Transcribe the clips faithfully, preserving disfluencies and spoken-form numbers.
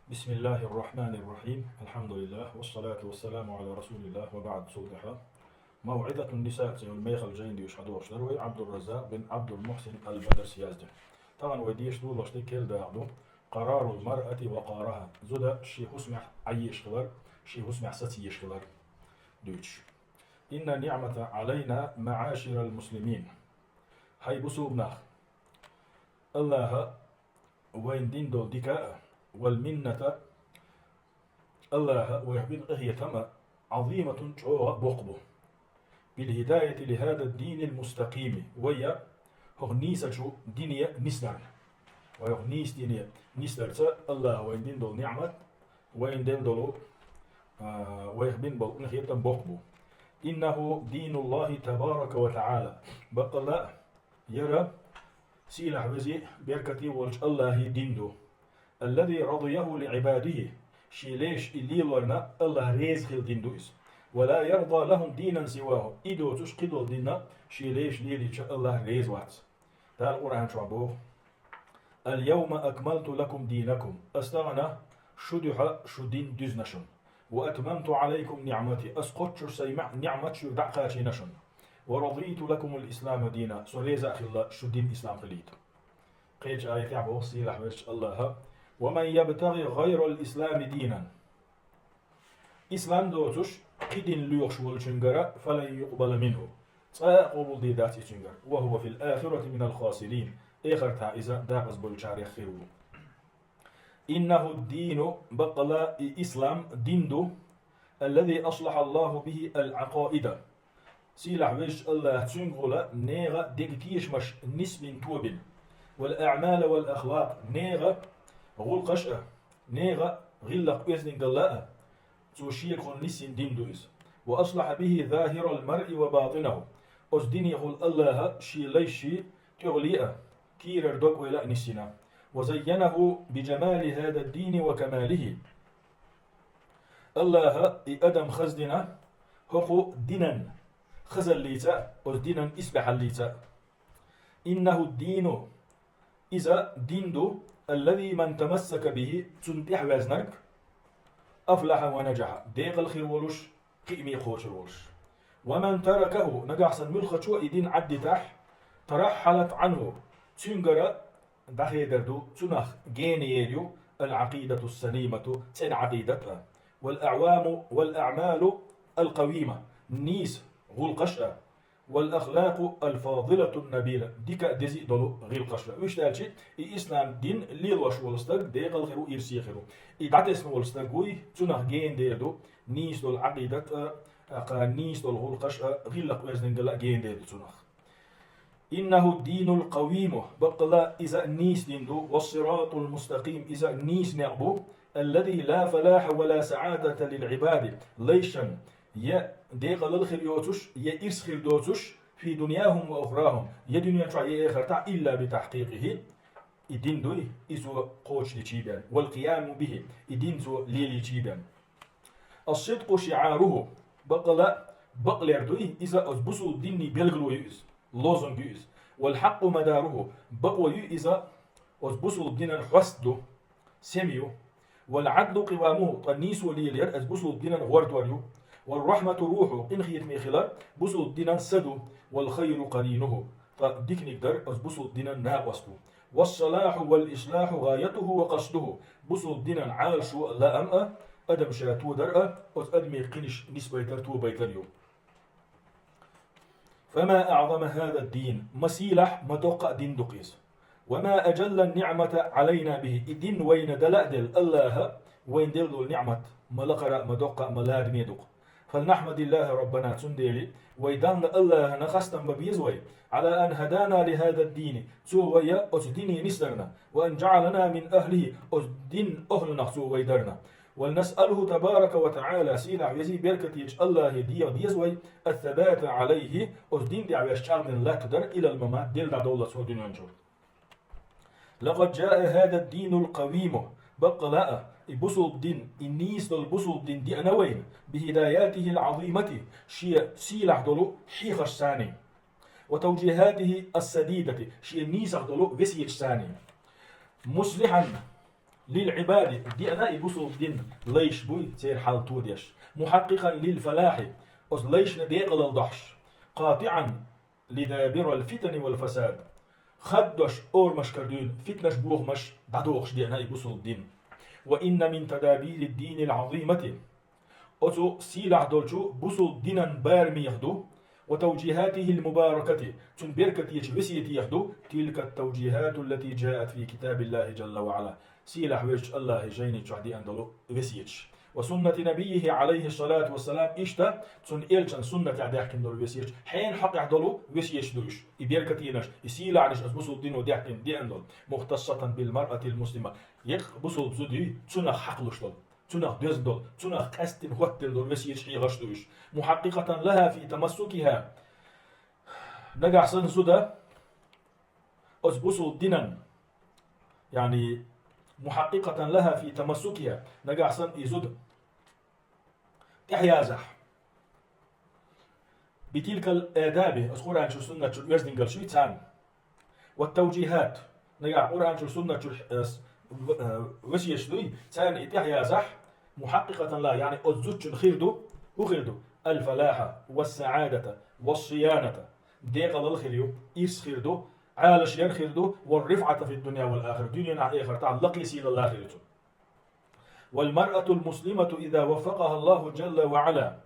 بسم الله الرحمن الرحيم. الحمد لله، والصلاة والسلام على رسول الله، وبعد. Цул тӀехьа موعظة النساء цӀи йолу мехала жайна дуьйцуш хьадогӀуш дара вай, Ӏабдурраззакъ бин Ӏабдул-Мухьсин ал-Бадарс яздина. Тахана вай дешаш долуш дерг керла дакъа ду: قرار المرأة وقارها. Зуда шен хӀусамехь Ӏан езаш хилар, шен хӀусамехь саца езаш хилар дуьйцуш. إن النعمة علينا معاشر المسلمين. ХӀай бусулба нах, АллахӀа вайна дина долу дика а, والمنة, АллахӀа вайх бина къинхетам а, عظيمة, чӀогӀа а боккха бу. بالهداية لهذا الدين المستقيم. Вай хӀокху нийсачу дине нисдарна. Вай хӀокху нийса дине нисдарца АллахӀа вайна дина долу ниӀмат, вайна делла долу, а, вайх бина болу къинхетам боккха бу. إنه دين الله تبارك وتعالى. Баккъалла а, яра сийлахь везий, беркате волчу АллахӀан дин ду. الذي رضيه لعباده. Шен лайша и лелорна АллахӀ реза хилла дин ду иза. ولا يرضى لهم دينا سواه. И доцуш кхидолу дин шен лайша лелийча АллахӀ реза вац. Дала Къуръан чохь боху: اليوم أكملت لكم دينكم. Ас тахана шу дуьхьа шун дин дуьзна шуна. وأتممت عليكم نعمتي. Ас кхоччуш сайн ма-, ниӀмат шуьга дӀа а кхачийна шуна. ورضيت لكم الإسلام دينا. Со реза а хилла шун дин ислам хилийта. Кхечу аятехь боху сийлахь везачу АллахӀа: ومن يبتغ غير الإسلام دينا. Ислам доцуш кхин дин лоьхуш волчуьнгара, فلن يقبل منه. Цкъа а къобалдийр дац и цуьнгара. وهو في الآخرة من الخاسرين. Эхартахь иза декъаза болчарех хир ву. إنه الدين, баккъалла и ислам дин ду, الذي أصلح الله به العقائد. Сийлахь везачу АллахӀа цуьнгахула нехан деган тешамаш нисбина тобина. والأعمال والأخلاق, нехан гӀуллакхаш а, нехан гӀиллакх-оьздангалла а, цо шегахула нисйина дин ду иза. وأصلح به ظاهر المرء وباطنه. Оцу динехула АллахӀа шен лайшший, тӀехула а, кийрара дог-ойла а нисйина. وزينه بجمال هذا الدين وكماله. АллахӀа и адам хаздина хӀокху динан хазаллица а, оцу динан исбаьхьаллица а. إنه الدين, иза дин ду, الذي من تمسك به, цунна тӀаьхьаваьзнарг, أفلح ونجح, декъала хир волуш, кхиаме кхочур волуш. ومن تركه, нагахь санна муьлххачо и дин Ӏаддитахь, ترحلت عنه, цуьнгара дӀахедар ду, цунах гена ер ю, العقيدة السليمة, цӀена Ӏакъидат а, والأعوام والأعمال القويمة, нийса гӀуллакхаш а, والأخلاق الفاضلة النبيلة, дика а, деза а долу гӀиллакхаш а. Уьш даьлча, и ислам дин лелош волу стаг декъала хир ву, ирсе хир ву. И дӀатесна волу стаг вуй, цунах гена дер ду нийса долу Ӏакъидат а, тӀаккха нийса долу гӀуллакхаш а, гӀиллакх-оьздангалла а гена дер ду цунах. إنه الدين القويم, баккъалла иза нийса дин ду, والصراط المستقيم, иза нийса некъ бу, الذي لا فلاح ولا سعادة للعباد, лайшан я декъалал хир йоцуш, я ирс хир доцуш, في دنياهم وأخراهم, я дуьнен чохь, я эхартахь, إلا بتحقيقه, и дин дуй, изо кхочушдичий бен, والقيام به, и дин цо лелийчий бен. الصدق شعاره, бакъала бакълер дуй, иза оцу бусулба динний билгало ю иза, лозунг ю иза. والحق مداره, бакъо ю иза, оцу бусулба динан хьост ду, сема ю. والعدل قوامه, ткъа нийсо лелаяр оцу бусулба динан гӀортор ю. والرحمة روحه, къинхетаме хилар бусулба динан са ду. والخير قرينه, ткъа диканиг дар оцу бусулба динан накъост ву. والصلاح والإصلاح غايته وقصده, бусулба динан Ӏалашо а, лаам а, адам ша тодар а, оцу адамийн кхинаш нисбайтар, тобайтар ю. فما أعظم هذا الدين, ма сийлахь, ма доккха а дин ду-кх иза. وما أجل النعمة علينا به, и дин вайна дала а делла АллахӀа вайна делла долу ниӀмат ма лакхара а, ма доккха а, ма ладаме ду-кх. فلنحمد الله ربنا, цундела вай Далла АллахӀана хастам бан беза вай, على أن هدانا لهذا الدين, цо вай оцу дине нисдарна, وأن جعلنا من أهله, оцу динан охӀланах цо вай дарна. ولنسأله تبارك وتعالى, сийлахь везий беркатечу АллахӀе деха деза вай, الثبات عليه, оцу дин тӀехь веш чӀагӀдина латта дар, إلى الممات, дел дӀадовллалц хӀокху дуьнен чу. لقد جاء هذا الدين القويم, баккъала а, и бусулба дин, и нийса долу бусулба дин деана вайна, بهدايته العظيمة, шен сийлахь долу хьехарш санна, وتوجيهاته السديدة, шен нийсах долу весеташ санна. مصلحا, للعباد, деана и бусулба дин лайш буй, церан хьал тодеш. محققا للفلاح, оцу лайшна декъалалла дохьуш. قاطعا لدابر الفتن والفساد, хаддош орамашкара дуьйна фитнаш, бохамаш дӀадохуш деана и бусулба дин. وإن من تدابير الدين العظيمة, оцу сийлахь долчу бусулба динан барамех ду, وتوجيهاته المباركة, цуьнан беркатечу весетех ду, تلك التوجيهات التي جاءت في كتاب الله جل وعلا, сийлахь везачу АллахӀан жайни чохь деана долу весеташ. وسنة نبيه عليه الصلاة والسلام, иштта цуьнан элчан суннатехь даьхкина долу весеташ, хьенан хьокъехь долу весеташ ду уьш. И беркатенаш, и сийлахьнаш оцу бусулба дино даьхкина деана долу. مختصة بالمرأة المسلمة, еккъа бусулба зуда юй, цунах хьакхалуш долу, цунах доьзна долу, цунах къаьсттина хӀоттаделла долу весеташ, хьехарш ду уьш. محققة لها في تمسكها, нагахь санна зуда оцу бусулба динан, яъни, محققة لها في تمسكها, нагахь санна и зуда тӀаьхьаязахь, بتلك الآداب, оцу Къуръан чуьра, суннат чуьра оьздангаллаш юй царна. والتوجيهات, нагахь Къуръан чуьра, суннат чуьра, э, с-, в-, э, весеташ дуй, царна и тӀаьхьаязахь, محققة لها, яъни оцу зудчун хир ду, хӀун хир ду? الفلاح والسعادة والصيانة, декъалалла хир ю, ирс хир ду, Ӏалашъяр хир ду, والرفعة في الدنيا والآخرة, дуьненахь, эхартахь лакхе-сийлалла хир ю цунна. والمرأة المسلمة إذا وفقها الله جل وعلا,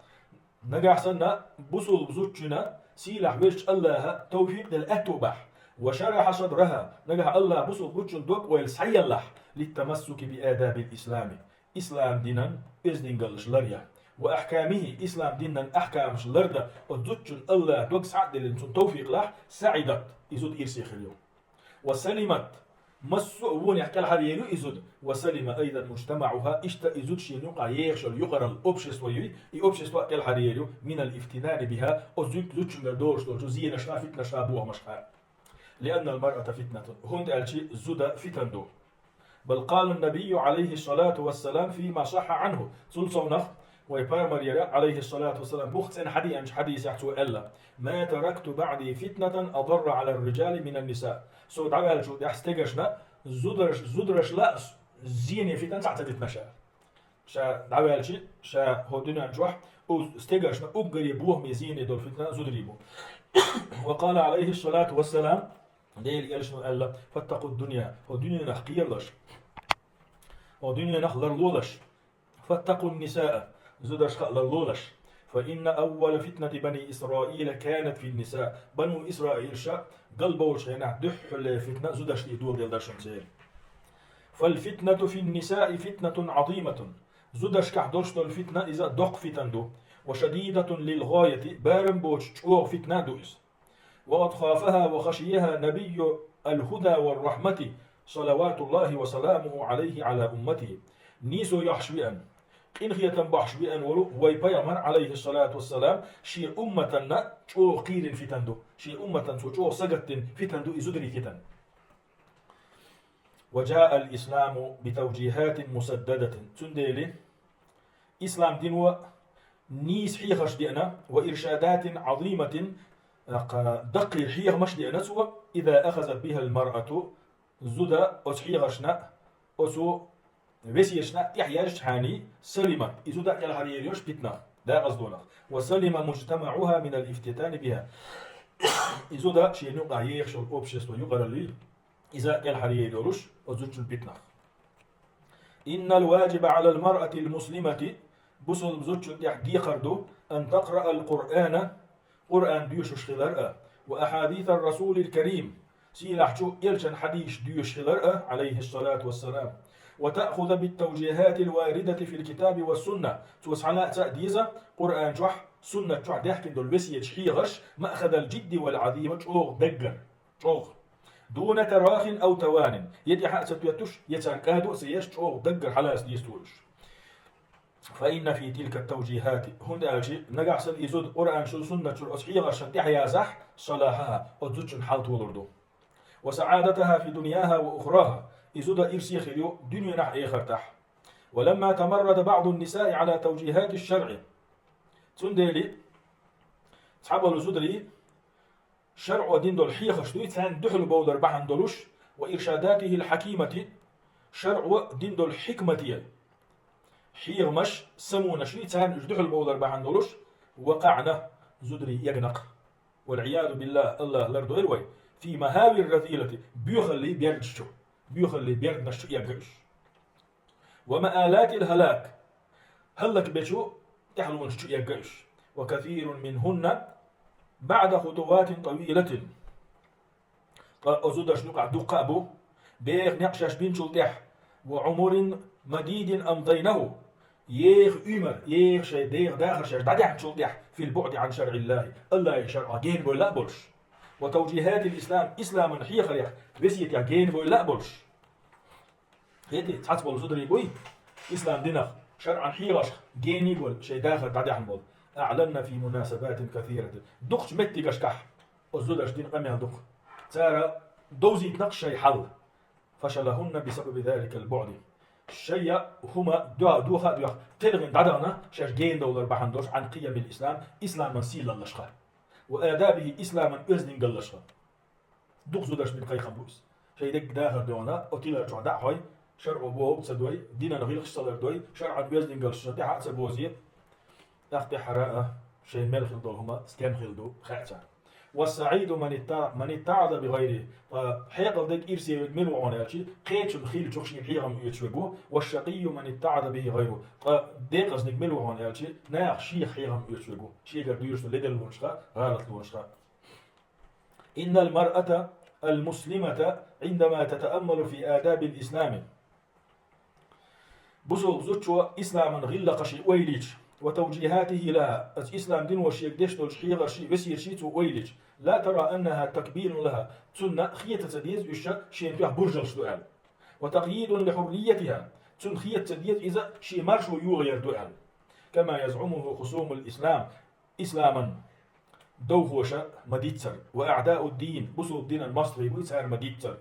нагахь санна бусулба зудчунна сийлахь везачу АллахӀа тавфикъ делла аьтту бахь, وشرح صدرها, нагахь АллахӀа бусулба зудчун дог-ойла схьаеллахь, للتمسك بآداب الإسلام, ислам динан оьздангаллаш ларъян, وأحكامه, ислам динан ахькамаш лардан оцу зудчун АллахӀа дог схьа а деллина, цунна тавфикъ лахь, سعدت, и зуда ирсе хир ю. وسلمت, массо а вонех кӀелхьаръер ю и зуда. وسلم أيضا مجتمعها, иштта и зуда шена юкъахь ехаш йолу юкъаралла, общество юй, и общество а кӀелхьаръер ю, من الافتتان بها, оцу зуд-, зудчуьнгара долуш долчу зенашха, фитнашха, бохамашха. لأن المرأة فتنة, хӀунда аьлча зуда фитан ду. بل قال النبي عليه الصلاة والسلام فيما صح عنه, цул совнах вай Пайхамарера, عليه الصلاة والسلام, бух цӀена хьадеанчу хьадисехь цо аьлла: ما تركت بعدي فتنة أضر على الرجال من النساء. Со дӀаваьллачул тӀаьхьа стегашна зударш-, зударшла а зене фитна цхьаъ ца дитина ша. Ша дӀаваьлча, ша хӀокху дуьнен чохь, уьш стегаршна уггаре бохаме, зене долу фитна зударий бу. وقال عليه الصلاة والسلام, Делан элчано аьлла: فاتقوا الدنيا, хӀокху дуьненах кхералаш, хӀокху дуьненах ларлолаш. فاتقوا النساء, зударшха а ларлолаш. فإن أول فتنة بني إسرائيل كانت في النساء. Бану Исраилша галбовлучу хенахь дуьххьарлера фитна зудашна тӀе доладелла дара шуна церан. فالفتنة في النساء فتنة عظيمة. Зудашкахь долуш долу фитна иза доккха фитна ду. وشديدة للغاية, барам боцуш чӀогӀа фитна а ду иза. وقد خافها وخشيها نبي الهدى والرحمة صلوات الله وسلامه عليه على أمته. Нийсо йохьуш веана, къинхетам бохьуш веана волу вай Пайхамар, عليه الصلاة والسلام, шен умматанна чӀогӀа кхийрина фитна ду, шен умматан цо чӀогӀа сагатдина фитна ду и зударий фитна. وجاء الإسلام بتوجيهات مسددة. Цундела ислам дино нийса хьехарш деана, وإرشادات عظيمة, кха, даккхий хьехамаш деана цо, إذا أخذت بها المرأة, зуда оцу хьехаршна, оцу весеташна тӀаьхьа яьлчхьана, سلمت, и зуда кӀелхьаръер йолуш питнах, декъазлонах. وسلم مجتمعها من الافتتان بها. И зуда шена юкъахь ехаш йолу общество юкъараллий, иза кӀелхьаръер йолуш оцу зудчун питнах. إن الواجب على المرأة المسلمة, бусулба зудчун тӀехь декхар ду, أن تقرأ القرآن, Къуръан доьшуш хилар а, وأحاديث الرسول الكريم, сийлахьчу элчан хьадисаш доьшуш хилар а, عليه الصلاة والسلام, وتأخذ بالتوجيهات الواردة في الكتاب والسنة, цо схьалаца а деза Къуръан чохь, суннат чохь даьхкина долу весеташ, хьехарш, مأخذ الجد والعزيمة, чӀогӀа даггара, чӀогӀа. دون تراخ أو توان, я тӀаьхьа а ца тоьттуш, я царна кӀадо а ца еш, чӀогӀа даггара схьалаца деза цо уьш. فإن في تلك التوجيهات, хӀунда аьлча нагахь санна и зуда Къуръан чуьра, суннат чуьра оцу хьехаршна тӀаьхьаязахь, صلاحها, оцу зудчун хьал толур ду. وسعادتها في دنياها وأخراها, и зуда ирсе хир ю дуьненахь а, эхартахь. ولما تمرد بعض النساء على توجيهات الشرع, цундела цхьаболу зударий шарӀо дина долу хьехарш дуй, царна дуьхьал бовлар бахьана долуш, وإرشاداته الحكيمة, ШарӀо дина долу хьикмате хьехамаш, самонаш, царна уьш дуьхьал бовлар бахьана долуш, وقعن, зударий эгна-кх. والعياذ بالله, АллахӀа лардойла вай, في مهاوي الرذيلة, боьхаллин бердаш чу, боьхаллин бердаш чу эгна уьш. ومآلات الهلاك, хӀаллакбечу тӀаьхьалонаш чу эгна уьш. وكثير منهن بعد خطوات طويلة, ткъа оцу зударшна юкъахь дуккха а бу, беха некъ шаьш бинчул тӀаьхьа, وعمر مديد أمضينه, еха уьймар, еха шайн деха дахар шаьш дӀадаьхначул тӀаьхьа, في البعد عن شرع الله, АллахӀан шарӀах гена бевлла а болуш, وتوجيهات الإسلام, исламан хьехарех, весетех гена бевлла а болуш. ХӀетий, цхьацца болу зударий буй, ислам динах, шарӀан хьехамашках гена болу, шайн дахар дӀадаьхна болу. أعلن في مناسبات كثيرة. Дукхачу меттигашкахь оцу зударша дина къамел ду-кх. Цара довзийтина-кх шайн хьал. فشلهن بسبب ذلك البعد. Шайн хӀума до-, доха а доьхна, телхина дӀадахана шаьш гена довлар бахьана долуш, عن قيم الإسلام, исламан сийлаллашха. وآدابه, исламан оьздангаллашха. Дукха зударшна дина кхайкхам бу иза. Шайн дерриг дахар доьхна, оцу тилар чохь дӀа а хьой, шарӀо бохург а ца дой, динан гӀиллакхаш а ца лардой, шарӀан оьздангаллаш шайн тӀаьхьа а ца бозий, тӀаккха тӀаьххьара а шайн мел хила долу хӀума стенна хила ду хаьа царна. والسعيد من اتع-، من اتعظ بغيره. Ткъа хьекъал дерг, ирсе верг мила ву хьуна аьлча, кхечун хиллачух шена хьехам оьцуш верг ву. والشقي من اتعظ به غيره. Ткъа декъазниг мила ву хьуна аьлча, наха шех хьехам оьцуш верг ву. Шегара дуьйцуш долу ледарлонашха, гӀалатлонашха. إن المرأة المسلمة عندما تتأمل في آداب الإسلام. Бусалба зудчо исламан гӀиллакхаш ойла йича, وتوجيهاته لها, оцу ислам дино шега деш долчу хьехарший, весеташий цо ойла йича, لا ترى أنها تكبير لها, цунна хета ца деза уьш шена тоьхна буржалш ду аьлла. وتقييد لحريتها, цунна хета ца деза иза шен маршо йохаяр ду аьлла. كما يزعمه خصوم الإسلام, исламан довхоша ма-дийццара, وأعداء الدين, бусалба динан мостагӀий буй цара ма-дийццара.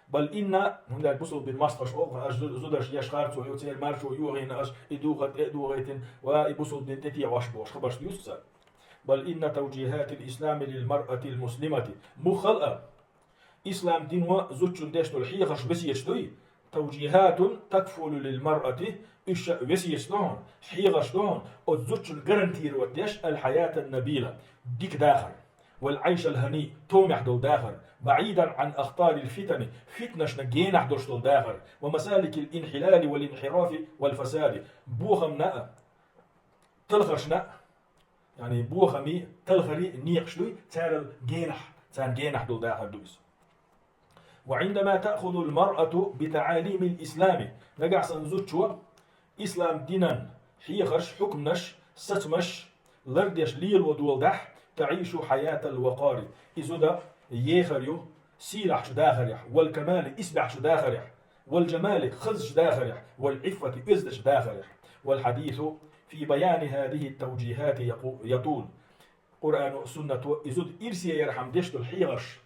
بل إن, хӀунда аьлча бусалба динан мостагӀаша олу, аша зу-, зударшна еш харцо йо, церан маршо йохийна аша, и духар тӀе а дохийтина, ва и бусалба дин тӀетеӀош бохуш хабарш дуьйцу цара. بل إن توجيهات الإسلام للمرأة المسلمة, муххал а, ислам дино зудчунна деш долу хьехарш, весеташ дуй, توجيهات تكفل للمرأة, уьш весеташ ду хьуна, хьехарш ду хьуна, оцу зудчунна гарантировать деш الحياة النبيلة, дика дахар, والعيش الهنيء, томехь долу дахар, بعيدا عن أخطار الفتن, фитнашна генахь долуш долу дахар, ومسالك الانحلال والانحراف والفساد, бохамна а, талхаршна а, яъни бохамий, талхарий некъаш дуй, царал генахь, царна генахь долу дахар ду иза. وعندما تأخذ المرأة بتعاليم الإسلام, нагахь санна зудчо ислам динан хьехарш, хьукманаш, сацамаш лардеш лело долу дахь, تعيش حياة الوقار, и зуда ехар ю сийлахьчу дахарехь, والكمال, исбаьхьчу дахарехь, والجمال, хазачу дахарехь, والعفة, оьздачу дахарехь. والحديث في بيان هذه التوجيهات يقو-، يطول. Къуръано а, суннато а и зуда ирсе ярхьама деш долу хьехарш,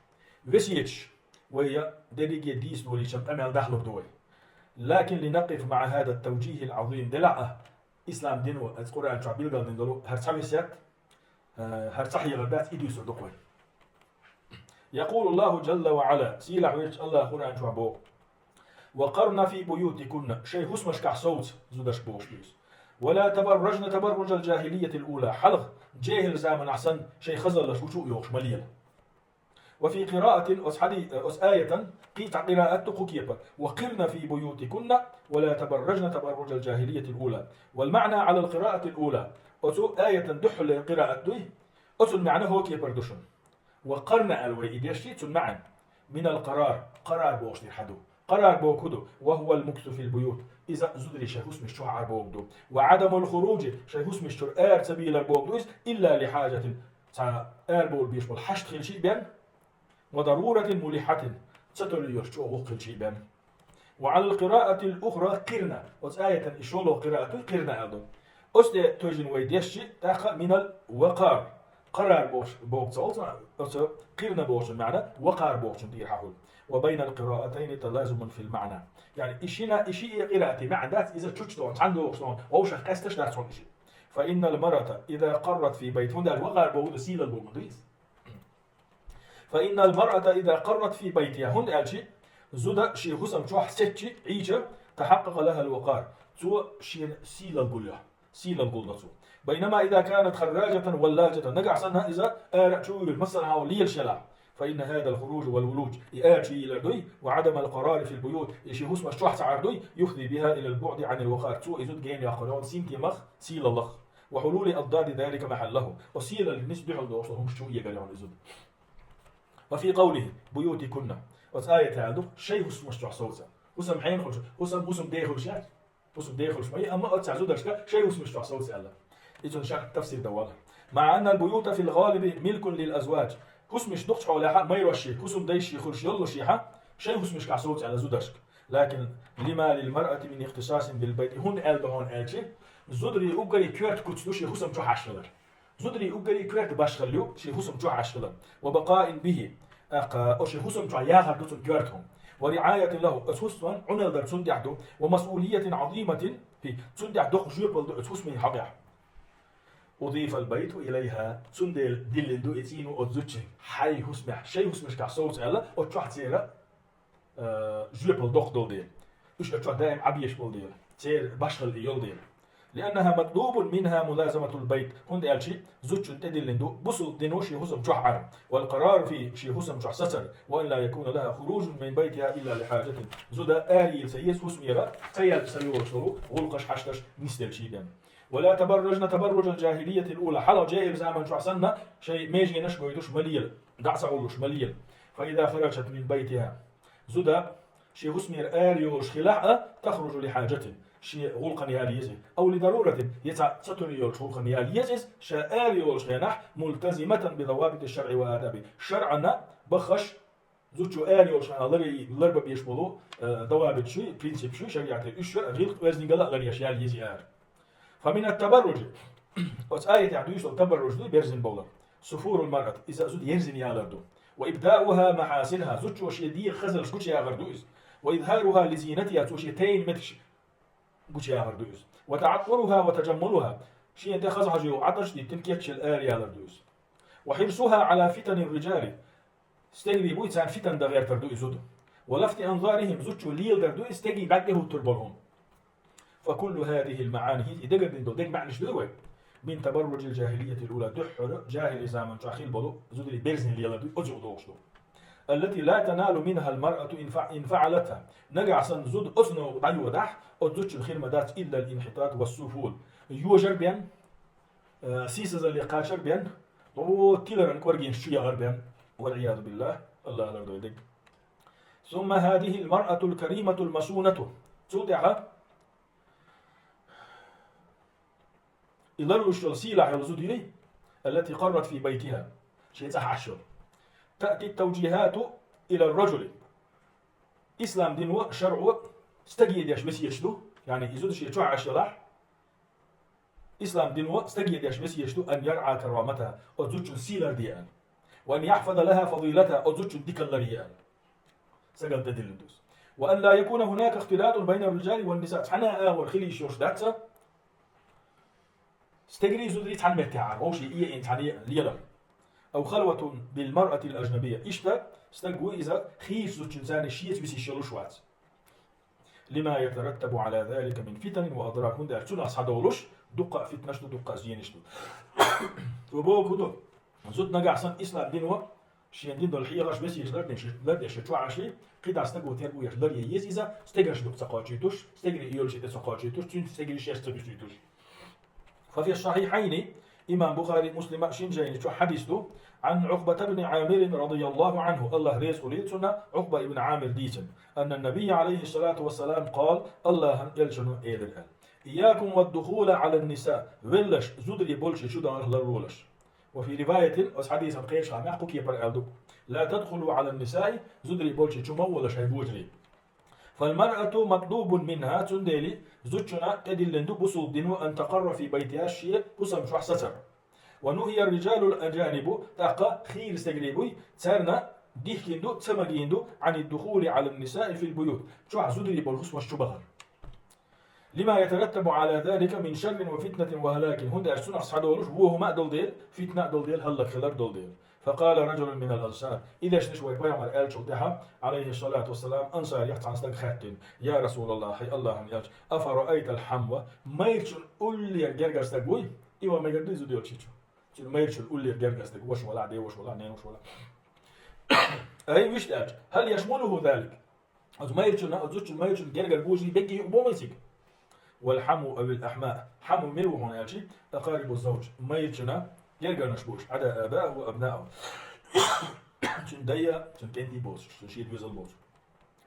весеташ, вай я дерриге дийца долийча къамел дахлур ду вай. لكن لنقف مع هذا التوجيه العظيم, делахь а, ислам дино, оцу Къуръан чохь билгалдина долу хӀара цхьа весет, э, хӀара цхьа хьехар дац, и дуьйцур ду-кх вай. يقول الله جل وعلا, сийлахь веллачу АллахӀа Къуръан чохь боху: وقرن في بيوتكن, шайн хӀусамашкахь совца, зудаш бохуш ду иза. ولا تبرجن تبرج الجاهلية الأولى, хьалха, жехӀил заманахь санна, шайн хазаллаш гучу а йохуш ма лела. وفي قراءة, оцу хьади-, оцу аятан кхин цхьа къираат ду кху кепара: وقرن في بيوتكن ولا تبرجن تبرج الجاهلية الأولى. والمعنى على القراءة الأولى. Оцу аятан дуьххьарлера къираат дуй, оцун маьӀна хӀокепара ду шуна. وقرن аьлла вай и дешчи, цун маьӀна: من القرار, къарар бохуш дерг хьан ду. Къарар боху ду, وهو المكث في البيوت, иза зударий шайн хӀусамаш чохь Ӏар боху ду. وعدم الخروج, шайн хӀусамаш чуьра ара ца бийлар боху ду иза, إلا لحاجة, цхьа ара бовла беш болу хьашт хилчий бен, وضرورة ملحة, ца толлуш чӀогӀа гӀуллакх хилчий бен. وعلى القراءة الأخرى قرن. Оцу аятан и шолгӀа къираат ду, къирна аьлла ду. Оцу тӀе тойжина вай дешчи, тӀаккха من الوقار, къарар бохуш, боху ца олу цхьа, оцу къирна бохучун маьӀна, вакъар бохучун тӀера хьахуьлу. وبين القراءتين تلازم في المعنى. Яъни и шина, и шиъ къираати маьӀна дац, иза чучча догӀу, цхьаьна догӀуш догӀу, вовшах къаьсташ дац хьуна и шиъ. فإن المرأة إذا قرت في بيت, хӀунда аьлча вакъар боху ду сийлалла боху ма ду иза. فإن المرأة إذا قرت في بيتها, хӀунда аьлча Зуда шен хӀусам чохь сецчи Ӏийча, تحقق لها الوقار. Цо шена сийлалла гулъю. Сийлалла гулдо цо. بينما إذا كانت خراجة ولاجة, нагахь санна иза ара чу вуьйлуш, массанхьа лелаш елахь, فإن هذا الخروج والولوج, и ара чу йийлар дуй, وعدم القرار في البيوت, и шен хӀусамаш чохь ца Ӏар дуй, يفضي بها إلى البعد عن الوقار. Цо и зуда гена йоккхур йолу синтемах, сийлаллах. وحلول أضداد ذلك محله. Оцу сийлаллин нисса дуьхьал дохуш долу хӀумаш чу эгар йолу и зуда. وفي قوله بيوتكن. Оцу аятехь аьлла ду, шайн хӀусамаш чохь совца. ХӀусам хьенан хуьлуш, хӀусам, хӀусам ден хуьлуш яц. ХӀусам ден хуьлуш ма ю, амма оццехь зударшка шайн хӀусамаш чохь совца аьлла. Иза шархь тафсир дан вала. مع أن البيوت في الغالب ملك للأزواج. ХӀусамаш дукхачу хьолехь майраш ши, хӀусам дайши хуьлуш йоллушехь, шайн хӀусамашкахь совца аьлла зударшка. لكن لما للمرأة من اختصاص بالبيت. ХӀунда аьлла ду хьуна аьлчи, зударий уггаре коьрта куц ду шен хӀусам чохь Ӏаш хилар. Зударий уггаре коьрта башхалла ю шен хӀусам чохь Ӏаш хилар. وبقاء به. ТӀаккха оцу шен хӀусам чохь яхар ду цунна коьрта хӀума. ورعاية له. Оцу хӀусаман Ӏуналла дар цунна тӀехь ду. ومسؤولية عظيمة فيه. Цунна тӀехь доккха жоьпалла ду оцу хӀусамийн хьокъехь. أضيف البيت إليها. Цундела диллина ду и цӀийнан оцу зудчун. Хьайн хӀусамехь, шайн хӀусамашкахь совца аьлла, оцу чохь церан, э, жоьпалла доккха долу дела. Уьш оцу чохь даим Ӏан безаш болу дела. Церан башхалла и йолу дела. لأنها مطلوب منها ملازمة البيت. ХӀунда аьлча зудчунна тӀедиллина ду бусалба дино шен хӀусам чохь Ӏар. والقرار فيه, шен хӀусам чохь сацар. وأن لا يكون لها خروج من بيتها إلا لحاجة. Зуда ара йийла ца еза хӀусамера, ца яьлча ца йолуш долу гӀуллакхаш, хьашташ нисделчий бен. ولا تبرجن تبرج الجاهلية الأولى. Хьалха жаьхӀил заман чохь санна, шайн меженаш гойтуш ма лела, дӀа а ца гӀуллуш ма лела. فإذا خرجت من بيتها. Зуда шен хӀусамера ара йолуш хилахь а, تخرج لحاجة. Шен гӀуллакхана яла еза. أو لضرورة. Я цхьа ца тӀера йолчу гӀуллакхана яла еза иза, ша ара йолчу хенахь, ملتزمة بضوابط الشرع وآدابه. ШарӀана баххаш, зудчо ара йолчу хенахь лар-, ларбан безаш болу, э, давабиташ, принципаш, шариӀатан уьш гӀиллакх-верзингал а ларъеш яла еза ара. فمن التبرج. Оцу аятехь дуьйцуш долу табарруж ду берзина бовлар. سفور المرأة. Иза зуда ерзина ялар ду. وإبداؤها محاسنها. Зудчо шен дегӀан хазаллаш гучуяхар ду иза. وإظهارها لزينتها. Цо шен тайна меттигаш гучуяхар ду иза. وتعطرها وتجملها. Шена тӀе хаза хьожа йолу Ӏатарш диттина кечъяла ара ялар ду иза. وحرصها على فتن الرجال. Стегарий буй, царна фитан дан гӀертар ду и зуда. ولفت أنظارهم, зудчо леладар ду и стегий бӀаьрг тӀехӀуттур болу хӀума. فكل هذه المعاني, хӀинца и дагардина долу деган маьӀнаш дуй вай? من تبرج الجاهلية الأولى, дуьххьара жаьхӀилий заман чохь хилла болу зударий берзина лелар ду, оцу юкъа догӀуш ду. التي لا تنال منها المرأة إن فع-, إن فعلتها. Нагахь санна зуда оцу новкъа дӀайодахь, оцу зудчун хир ма дац إلا الانحطاط والسفول. Йожар бен, э, сийсазалле кхачар бен, о, тиларан кӀоргенаш чу яхар бен, والعياذ بالله, Аллах лардойла дерг. ثم هذه المرأة الكريمة المصونة. Цул тӀаьхьа и ларлуш йолу сийлахь йолу зуда юй, التي قرت في بيتها. Шен цӀахь Ӏаш йолу. تأتي التوجيهات إلى الرجل. Ислам дино, шарӀо стаге деш весеташ ду, яъни и зуда шен чохь Ӏаш елахь, Ислам дино стаге деш весеташ ду, أن يرعى كرامتها, оцу зудчун сий ларде аьлла. وأن يحفظ لها فضيلتها, оцу зудчун дикалла ларъе аьлла. Стагана тӀедиллина ду иза. وأن لا يكون هناك اختلاط بين الرجال والنساء. Цхьана а агӀор хила йиш йолуш дац стегарий, зударий цхьана меттехь Ӏар, вовшийн эӀина цхьаьна лелар. أو خلوة بالمرأة الأجنبية. Иштта стаг ву иза, хийрачу зудчуьнца шеца висиш йолуш вац. لما يترتب على ذلك من فتن وأضرار. ХӀунда аьлча цунах схьадолуш дуккха а фитнаш ду, дуккха а зенаш ду. Цо бохург хӀун ду? Зуда нагахь санна ислам дино шен дина долу хьехарш, весеташ лардеш, лардеш чохь Ӏаш, кхидӀа стаго тергал еш ларъе еза иза, стегарш юкъа ца кхочуьйтуш, стегарий йолчу тӀе ца кхочуьйтуш, цуьнца стегарий шаьш ца буьсуьйтуш. ففي الصحيحين, имам Бухари, Муслима шин жайни чохь хьадис ду, عن عقبة بن عامر رضي الله عنه, Аллах реза хуьлийла цунна, Ӏукъба ибн Ӏамир дийцина, أن النبي عليه الصلاة والسلام قال, Аллахьан элчано элира аьлла: إياكم والدخول على النساء, веллаш, зударий болчу чу дахар ларлолаш. وفي رواية, оцу хьадисан кхечу хьамехь кху кепара аьлла ду: لا تدخلوا على النساء, зударий болчу чу ма гӀолаш хӀай божарий. فالمرأة مطلوب منها, цундела зудчунна тӀедиллина ду бусулба дино أن تقر في بيتها, шен хӀусам чохь сацар. ونهي الرجال الأجانب, тӀаккха хийра стегарий буй, царна дихкина ду, ца магийна ду, عن الدخول على النساء في البيوت, чохь зударий болу хӀусамаш чу бахар. لما يترتب على ذلك من شر وفتنة وهلاك, хӀунда аьлча цунах схьадолуш вон хӀума а долу дела, фитна а долу дела, хӀаллакьхилар долу дела. فقال رجل من الأنصار. И дешнаш вай пайхамар аьллачул тӀехьа, عليه الصلاة والسلام, ансарех цхьан стага хаьттина: «يا رسول الله, хӀай Аллахьан элча, أفرأيت الحمو, майрачун уллера гергара стаг вуй?» И ва мегар ду из зуда йолча чу. Цуьнан майрачун уллера гергара стаг, ваша валахь, ден ваша валахь, нен ваша валахь. Ай, вуьшта аьлча: «هل يشمله ذلك?» Оцу майрачунна, оцу зудчун майрачун гергара божий бегий юкъа бу вай цига? والحمو أو الأحماء. Хьаму мила ву хьуна аьлча, أقارب الزوج, майрачунна гергарнаш бу уьш, عدا آبائه وأبنائه. Цуьнан дай а, цуьнан кӀентий боцуш, цуьнан шен доьзал боцуш.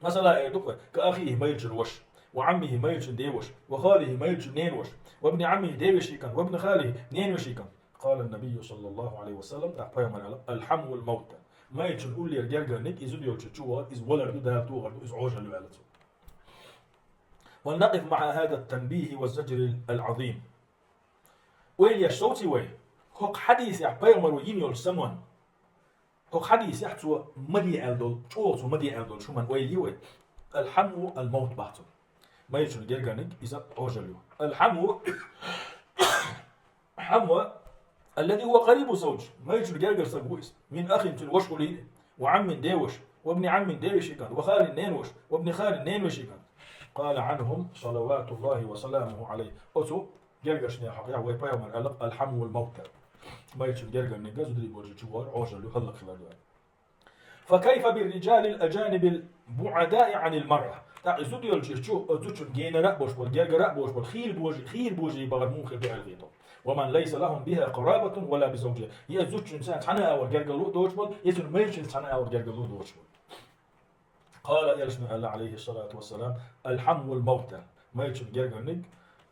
Масала, эр ду-кх вай, كأخيه, майрачун ваша, وعمه, майрачун ден ваша, وخاله, майрачун ненан ваша, وابن عمه, ден вешин кӀант, وابن خاله, ненан вешин кӀант. قال النبي صلى الله عليه وسلم, тӀаккха пайхамар аьлла: «الحمو الموتى». Майрачун уллера гергарниг, и зуда йолча чу вахар, иза валар ду, Дала тохар ду, иза Ӏожалла ю аьлла цо. ولنقف مع هذا التنبيه والزجر العظيم. Ойла еш совций вай, хӀокху хьадисехь пайхамаро йина йолчу саман. ХӀокху хьадисехь цо ма де аьлла долу, чӀогӀа цо ма де аьлла долу хӀуманна ойла йий вай. الحمو الموت боху цо. Майрачун гергарниг иза Ӏожалла ю. الحمو, хьаму, الذي هو قريب الزوج, майрачун гергара стаг ву иза. من أخ, цуьнан ваша хуьлий, وعم, ден ваша, وابن عم, ден вешин кӀант, وخال, ненан ваша, وابن خال, ненан вешин кӀант. قال عنهم صلوات الله وسلامه عليه. Оцу гергарчу нехан хьокъехь вай пайхамар аьлла: «الحمو الموتى». Майрачун гергарниг зударий болчу чу вахар Ӏожалла ю, хӀаллакьхилар ду аьлла. فكيف بالرجال الأجانب البعداء عن المرأة؟ ТӀаккха и зуда йолчу чу, оцу зудчун генара а болуш болу, гергара а болуш болу, хийра божий, хийра божий бахар муха хир ду аьлла хетарг? ومن ليس لهم بها قرابة ولا بزوجها. Я зудчуьнца цхьана а агӀор гергарло а доцуш болу, я цуьнан майрачуьнца цхьана а агӀор гергарло а доцуш болу. قال, элчано аьлла, عليه الصلاة والسلام: «الحمو الموتى». Майрачун гергарниг,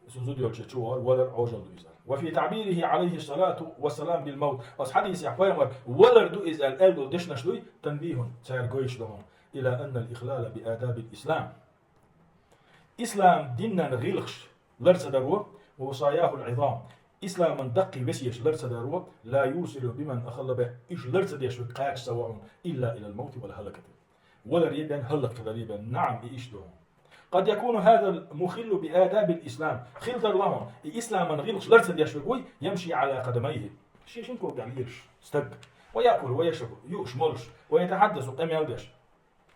цуьнан зуда йолчу чу вахар, валар Ӏожалла ду иза. وفي تعبيره عليه الصلاة والسلام بالموت. Оцу хьадисехь пайхамар валар ду иза аьлла аьлла долу дешнаш дуй, تنبيه, цара гойтуш ду хьуна, إلى أن الإخلال بآداب الإسلام. Ислам динан гӀиллакхаш лар ца даро, ووصاياه العظام, исламан даккхий весеташ лар ца даро, لا يوصل بمن أخل به, уьш лар ца деш верг кхача ца во хьуна, إلا إلى الموت والهلكة. Валаре бен, хӀаллакьхиларе бен, наӀам, и иштта ду хьуна. قد يكون هذا المخل بآداب الإسلام, хила тарло хьуна, и исламан гӀиллакхаш лар ца деш верг вуй, يمشي على قدميه, шен шина кога тӀехь лелаш стаг, ويأكل ويشرب, юуш, молуш, ويتحدث, къамел деш.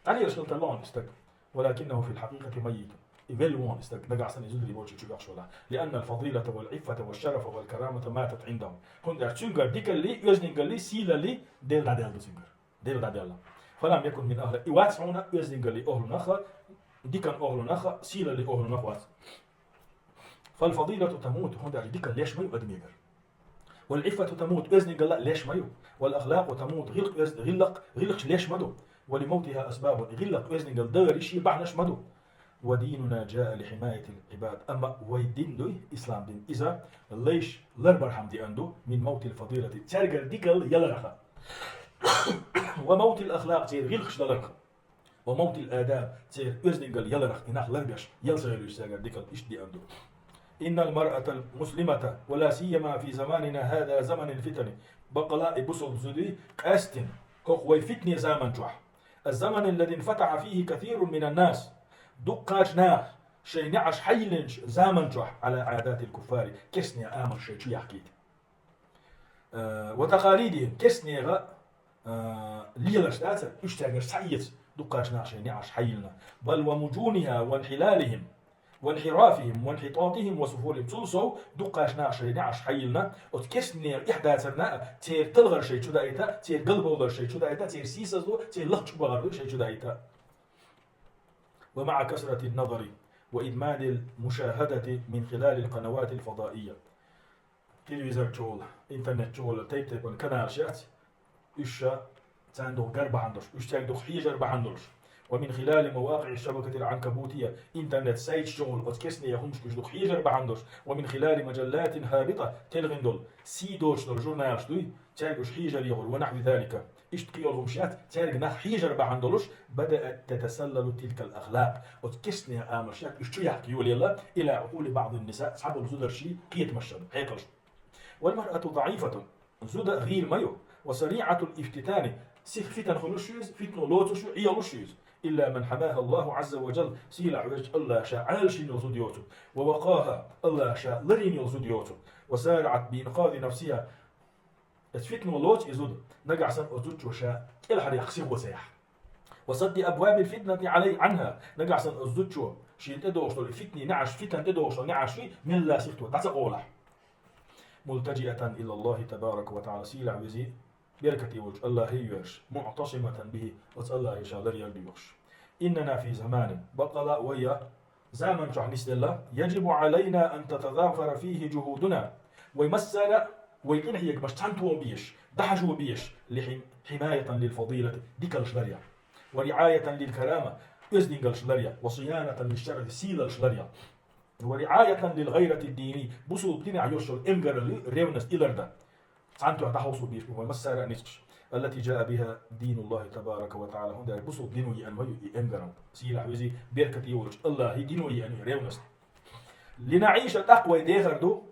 ДӀалелаш хила тарло хьуна и стаг. ولكنه في الحقيقة ميت. И велла ву хьуна и стаг, нагахь санна и зударий болчу чу йоьхуш велахь. لأن الفضيلة والعفة والشرف والكرامة ماتت عنده. ХӀунда аьлча цуьнгара дикаллий, оьздангаллий, сийлаллий Дела дӀадаьлла ду цуьнгара. Дела дӀадаьлла. فلم يكن من أهل, и вац хьуна оьздангаллий охӀлунах а, дикан охӀлунах а, сийлаллий охӀлунах вац. فالفضيلة تموت, хӀунда аьлча дикалла леш ма ю адамегара. والعفة تموت, оьздангалла а леш ма ю. والأخلاق تموت, гӀиллакх, оьз-, гӀиллакх, гӀиллакхаш леш ма ду. ولموتها أسباب, гӀиллакх, оьздангалла дагара шен бахьанаш ма ду. وديننا جاء لحماية العباد. Амма вай дин дуй, ислам дин, иза лайш ларбархьама деана ду, من موت الفضيلة, цаьргара дикалла яларх а. وموت الأخلاق, церан гӀиллакхаш даларх а. وموت الآداب, церан оьздангалла яларх, и нах ларбеш, ял ца хилуьйтуш цаьргара дикалла иштта деана ду. إن المرأة المسلمة، ولا سيما في زماننا هذا زمن الفتن. Баккъала а и бусалба зуда, къаьсттина, хӀокху вай фитне заман чохь. الزمن الذي انفتح فيه كثير من الناس. Дуккхачу наха шайн неӀарш хьайиллинчу заман чохь, على عادات الكفار, керстанийн амалш шайн чу яхкийта. Э, وتقاليدهم, керстанийн, э, лелаш дацара, уьш цаьргара схьаэца, дуккхачу наха шайн неӀарш хьайиллина. بل ومجونها وانحلالهم وانحرافهم وانحطاطهم وسفولهم. Цул сов, дуккхачу наха шайн неӀарш хьайиллина, оцу керстанийн эхь дацарна а, церан талхар шайн чу даийта, церан галбовлар шайн чу даийта, церан сийсазло, церан лахчу бахар шайн чу даийта. ومع كثرة النظر وإدمان المشاهدة من خلال القنوات الفضائية. Телевизор чухула, интернет чухула тайп-тайпана каналаш яц, уьш ша царна дукха гар бахьана долуш, уьш цаьрга дукха хьежар бахьана долуш. ومن خلال مواقع الشبكة العنكبوتية, интернет сайташ чухула оцу керстанийн хӀуманашка уьш дукха хьежар бахьана долуш. ومن خلال مجلات هابطة, телхина долу, сий доцуш долу журналаш дуй, цаьрга уьш хьежар йогӀур, ونحو ذلك. Иштта кхин йолу хӀумаш яц, цаьрга нах хьежар бахьана долуш, بدأت تتسلل تلك الأخلاق. Оцу керстанийн амалш яц, уьш чу яхка йолаелла, إلى عقول بعض النساء, цхьаболу зударшийн кхетамаш, хьекъалш. والمرأة ضعيفة, зуда гӀийла ма ю, وسريعة الافتتان, сиха фитна хуьлуш ю иза, фитно лоцуш ю, Ӏелуш ю иза. إلا من حماها الله عز وجل, сийлахь верг АллахӀ ша Ӏалашйина йолу зуда йоцург, ووقاها, АллахӀ ша ларйина йолу зуда йоцург, وسارعت بإنقاذ نفسها, Эцу фитно лоцу и зуда, нагахь санна оцу зудчо ша кӀелхьарехь сихо ца яхь. وسد أبواب الفتنة عليه عنها, нагахь санна оцу зудчо шена тӀедогӀуш долу фитнийн неӀарш, фитан тӀедогӀуш долу неӀарш мелла сихто дӀа ца къолахь. ملتجئة إلى الله تبارك وتعالى, сийлахь везий, беркате волчу Аллахе йоьрзуш, معتصمة به, оцу Аллахе ша ларъяр дуьйхуш. إننا في زمان, баккъала а вай я заман чохь нисделла, يجب علينا أن تتضافر فيه جهودنا, вай массара а вай къинхьегамаш цхьаьнатоха безаш, дӀахьажо безаш, لحم-, حماية للفضيلة, дикалш ларъян, ورعاية للكرامة, оьздангалш ларъян, وصيانة للشرف, сийлалш ларъян, ورعاية للغيرة الدينية, бусулба динехь йолуш йолу эмгаралла, ревность, и лардан. Цхьаьнатоха дӀахьовсо безаш бу вай массара а ницкъаш, التي جاء بها دين الله تبارك وتعالى, хӀунда аьлча бусулба дино еана вай ю и эмгаралла, сийлахь везий, беркате волчу Аллахе дино еана ю и ревность. لنعيش, тӀаккха вай дехар ду,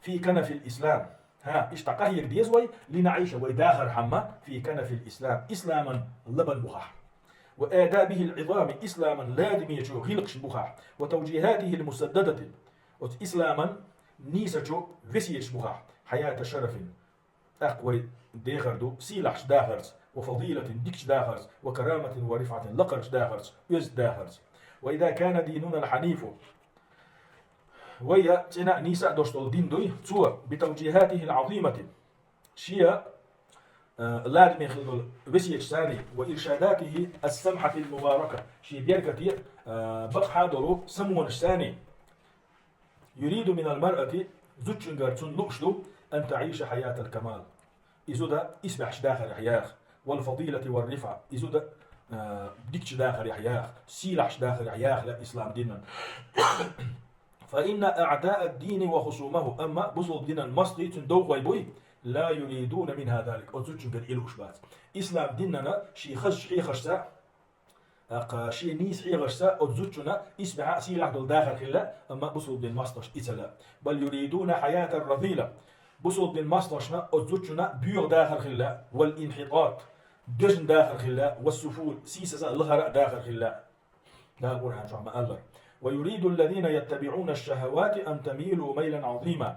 في كنف الإسلام. ХӀа, иштта къахьега деза вай, لنعيش, вай дахархьама, في كنف الإسلام, исламан лабан бухахь, وآدابه العظام, исламан ладамечу гӀиллакхашна бухахь, وتوجيهاته المسددة, оцу исламан нийсачу весеташ бухахь, حياة شرف, тӀаккха вай дехар ду сийлахьчу дахарца, وفضيلة, дикачу дахарца, وكرامة ورفعة, лакхарчу дахарца, оьзда дахарца. وإذا كان ديننا الحنيف, вай я цӀена а, нийса а долуш долу дин дуй, цо, بتوجيهاته العظيمة, шен, а, ладаме хила долу весеташ санний, وإرشاداته السمحة المباركة, шен беркате а, а, бакъахьа долу самонаш санний, يريد من المرأة, зудчуьнгара цунна лууш ду, أن تعيش حياة الكمال, и зуда исбаьхьчу дахарехь яха, والفضيلة والرفعة, и зуда, а, дикачу дахарехь яха, сийлахьчу дахарехь яха лаьа ислам динан. فإن أعداء الدين وخصومه, амма бусулба динан мостагӀий, цуьнан довхой буй, لا يريدون منها ذلك, оцу зудчуьнгара и лууш бац. Ислам динана шен хазачу хьехаршца, тӀаккха шен нийса хьехаршца оцу зудчунна исбаьхьа а, сийлахь долу дахар хила, амма бусулба динан мостагӀашна и ца лаьа. بل يريدون حياة رذيلة, бусулба динан мостагӀашна оцу зудчунна боьха дахар хила, والانحطاط, доьжна дахар хила, والسفول, сийсаза а, лахара а дахар хила. Дала Къуръан чохь ма-аллара: ويريد الذين يتبعون الشهوات أن تميلوا ميلا عظيما.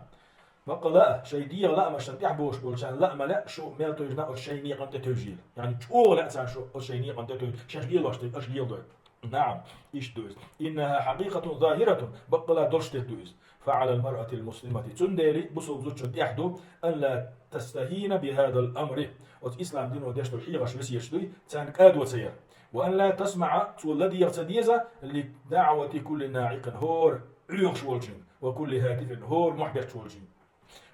Баккъала а, шайн дегӀан лаамашна тӀехь бохуш болчарна лаамале а шу мел тевжина оцу шайн некъан тӀе тевжийла. Яъни чӀогӀа лаьа царна шу оцу шайн некъан тӀе тевжа, шаьш лелош дерг аша леладойла. نعم, иштта ду иза. إنها حقيقة ظاهرة, баккъала долуш дерг ду иза. فعلى المرأة المسلمة, цундела бусулба зудчун тӀехь ду, أن لا تستهين بهذا الأمر, оцу ислам дино деш долу хьехарш, весеташ дуй, царна кӀадо ца яр. وأن لا تسمع, цо ладегӀа ца деза, لدعوة كل ناعق, хӀора Ӏоьхуш волчуьнга, وكل هاتف, хӀора мохь бетташ волчуьнга.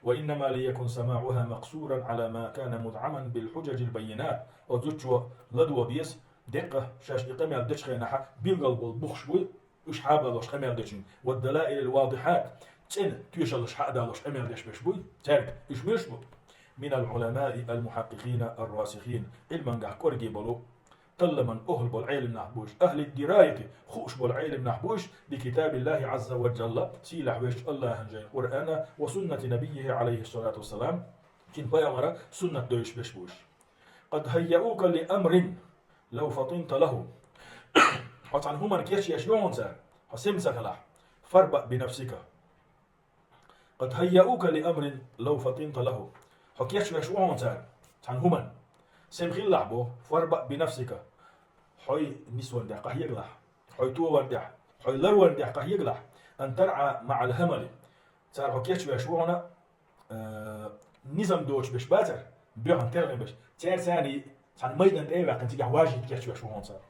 وإنما ليكن سماعها مقصورا على ما كان مدعما بالحجج البينات. Оцу зудчо ладогӀа деза, деккъа шаьш и къамел дечу хенахь билггал болу бухаш буй, уьш хьабалош къамел дечуьнга, والدلائل الواضحات, цӀена тоьшаллаш хьа а далош къамел деш берш буй, цаьрга уьш муьлш бу? من العلماء المحققين الراسخين, Ӏилмангахь кӀорге болу, талламан охӀла болу Ӏелам нах бу уьш, أهل الدراية, хууш болу Ӏелам нах бу уьш, بكتاب الله عز وجل, сийлахь везачу АллахӀан жайна Къуръана, وسنة نبيه عليه الصلاة والسلام, цуьнан пайхамара суннат девзаш берш бу уьш. قد هيئوك لأمر لو فطنت له. Хьо цхьана хӀуманна кечвеш ю хьуна цара, хьо сема ца хилахь. فاربأ بنفسك. قد هيئوك لأمر لو فطنت له. Хьо кечвеш ву хьуна цара, цхьана хӀуманна. Сема хилалахь боху, فاربأ بنفسك. Хьой нисван тӀехь къахьегалахь. Хьой тован тӀехь, хьой ларван тӀехь къахьегалахь. أن ترعى مع الهمل. Цара хьо кечвеш ву хьуна, э, низам доцуш берш бацара, боьхна тергӀина берш. Церан царний цхьана майдан тӀе а ваьккхина, цигахь важийта кечвеш ву хьуна цара.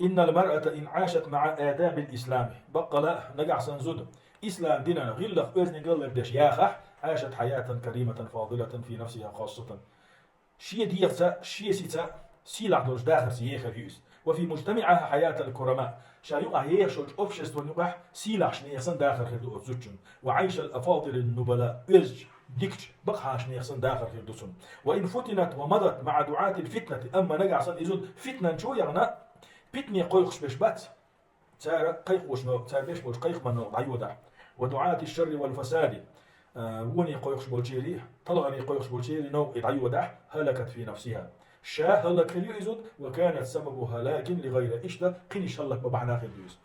إن المرأة إن عاشت مع آداب الإسلام. Баккъала а, нагахь санна зуда ислам динан гӀиллакх, оьздангалла лардеш яхахь, عاشت حياة كريمة فاضلة في نفسها خاصة. Шен дегӀаца, шен сица сийлахь долуш дахарца ехар ю иза. وفي مجتمعها حياة الكرماء. Ша юкъахь ехаш йолчу обществон юкъахь сийлахьчу нехан санна дахар хир ду оцу зудчун. وعيش الأفاضل النبلاء. Оьзачу, дикачу, бакъахьарчу нехан санна дахар хир ду цунна. وإن فتنت ومضت مع دعاة الفتنة. Амма нагахь санна иза фитнан чу а яхана, питане кхойкхуш берш бац. Цара кхайкхочу нов-, цара беш болчу кхайкхаман новкъа дӀайодахь. ودعاة الشر والفساد. А, воне кхойкхуш болчерий, талхаре кхойкхуш болчерий новкъа и дӀайодахь, هلكت في نفسها. Ша хӀаллак хир ю иза, وكانت سبب هلاك لغيرها. Иштта кхинаш хӀаллак бан бахьана хир ду иза.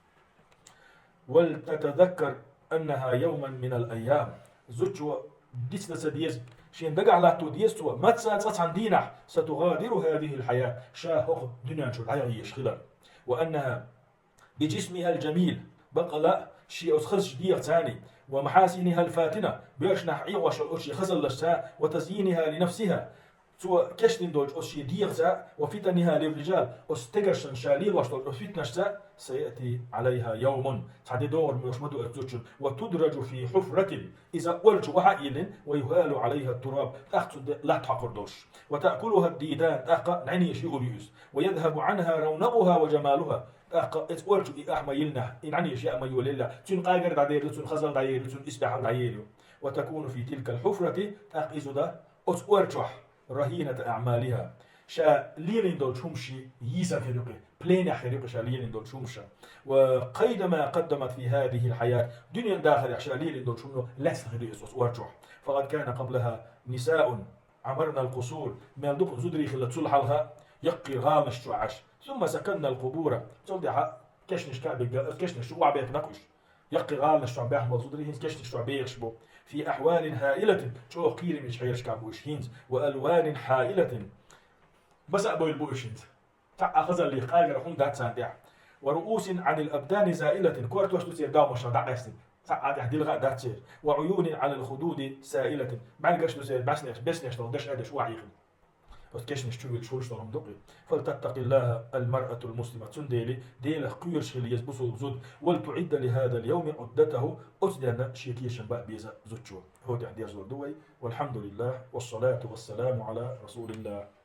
ولتتذكر أنها يوما من الأيام. Зудчо дицдан ца деза. Шен дагахь латто деза цо, маца цкъа цхьана дийнахь, ستغادر هذه الحياة, ша хӀокху дуьнен чу дӀаяхьеш хилар. وأنها بجسمها الجميل, баккъала а шен оцу хазачу дегӀаца, ومحاسنها الفاتنة, боьршнахь Ӏехош йолу оцу шен хазаллашца, وتزيينها لنفسها, цо кечдина долчу оцу шен дегӀаца, وفتنها للرجال, оцу стегаршна ша лелош долчу оцу фитнашца, سيأتي عليها يوم, цхьа де догӀур моьш ма ду оцу зудчун, وتدرج في حفرة, иза олчу охьа а йиллина, ويهال عليها التراب, тӀаккха цунна де латта хьокхур долуш, وتأكلها الديدان, тӀаккха нӀаьнеш юур ю иза, ويذهب عنها رونقها وجمالها, тӀаккха эцу олчу и ахь ма йиллинехь, и нӀаьнеш яа ма йолаеллехь, цуьнан къагар дӀадер ю, цуьнан хазалла дӀаер ю, цуьнан исбаьхьалла дӀаер ю. وتكون في تلك الحفرة, тӀаккха иза ду оцу олчохь, رهينة أعمالها, ша лелийна долчу хӀуманаш йийсар хир ю кхин, пленехь хир ю кхин ша лелийна долчу хӀуманаш. وقيد ما قدمت في هذه الحياة, дуьненан дахарехь ша лелийна долчу хӀумано лаьцна хир ю иза оцу олчохь. فقد كان قبلها نساء عمرن القصور, мел дукха зударий хилла цул хьалха, яккхий гӀаланаш чохь Ӏаш. ثم سكنن القبور, цул тӀаьхьа кешнашка а бигга, кешнаш чу охьабаьхкина уьш. Яккхий гӀаланаш чохь баьхна болу зударий хӀинца кешнаш чохь бехаш бу. في أهوال هائلة, чӀогӀа кхийрамечу хьелашка бу уьш хӀинца. وألوان حائرة, маса а бевлла бу уьш хӀинца. Цхьа а хазаллех къагар хӀума дац царна тӀехь. ورؤوس عن الأبدان زائلة, кортош ду церан догӀмашна дӀакъаьстина, цхьа а тӀехь дилха а дац церан. وعيون على الخدود سائلة, бӀаьргаш ду церан баьснеш, беснеш долу даш а деш охьахьийхина. Оцу кешнаш чу вилча хуьлуш долу хӀума ду кхин. فلتتق الله المرأة المسلمة, цундела Делах кхоьруш хила еза бусулба зуда, ولتعد لهذا اليوم عدته, оцу денна шен тешам бан беза зудчо. ХӀокху тӀехь дерзор ду вай. والحمد لله والصلاة والسلام على رسول الله.